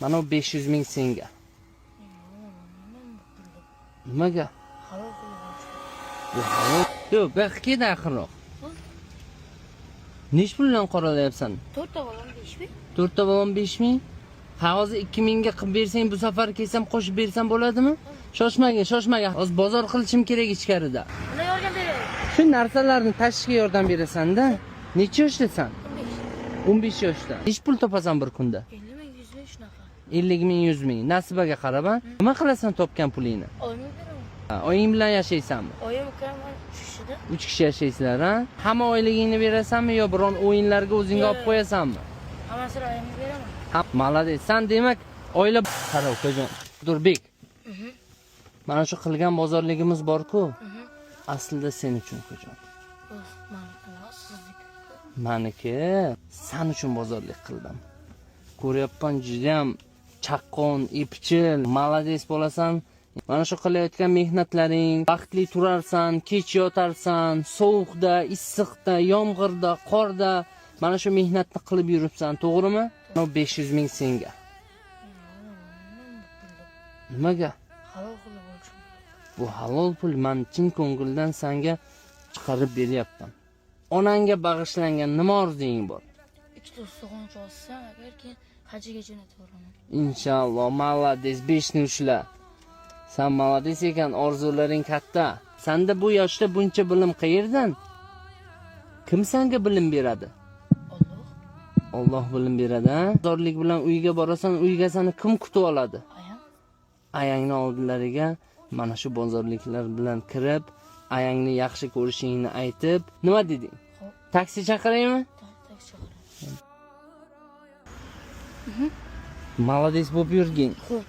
Mana bu 500 ming senga. Nimaga? Halol qilib olishim. Bu halol. Yo'q, bu yoqqa kel yaqinroq. Nechi puldan qoralayapsan? To'rtta bolam 5 ming. To'rtta balon 5 ming. Ha, hozir 2 mingga qilib bersang, bu safar kelsam qo'shib bersam bo'ladimi? Shoshmagin, shoshmagin. Hozir bozor qilishim kerak ichkarida. Buni yordam beray. Shu narsalarni tashishga yordam berasan-da. Necha yoshdasan? 15. 15 yoshda. Nechi pul topasan bir kunda? 50 ming, 100 ming shunaqa. 50 ming, 100 ming. Nasibaga qarab, a? Nima qilasan topgan pulingni? Oyimga beraman. Ha, oying bilan yashaysanmi? Oyim, ukam va 3 kishida. 3 kishi yashaysizlar, ha? Hamma oyligingni berasanmi yo biron o'yinlarga o'zingga olib Yo'q. qo'yasanmi? Hammasini oyimga beraman. Ha, молодец. San demak oila. Qara, ukajon. Durbek. Mana shu qilgan bozorligimiz bor-ku. Aslida sen uchun, ukajon. O'z maniki emas, sizniki. Maniki, san uchun bozorlik qildim. Ko'ryapman, judayam chaqqon, epchil, молодец bo'lasan. Mana shu qilayotgan mehnatlaring, vaqtli turarsan, kech yotarsan, sovuqda, issiqda, yomg'irda, qorda mana shu mehnatni qilib yuribsan, to'g'rimi? Mana bu 500 ming senga. Nimaga? Halol qilib olishim. Bu halol pul, man chin ko'ngildan senga chiqarib beryapman. Onangga bag'ishlangan nima orzuying bor? Ikkita ustixon olsam agar, keyin hajiga jo'natib yuboraman. Inshaalloh, молодец, beshni ushla. San молодец ekan, orzularing katta. Sanda bu yoshda buncha bilim qayerdan? Kim senga bilim beradi? Alloh. Alloh bilim beradi, ha? Zorlik bilan uyga borasan, uyga seni kim kutib oladi? Ayam. Ayangni oldilariga mana shu bozorliklar bilan kirib, ayangni yaxshi ko'rishingni aytib, nima deding? Xo'p. Taksi chaqiraymi? Taksi chaqiraman. Молодец bo'lib yurgin. Xo'p.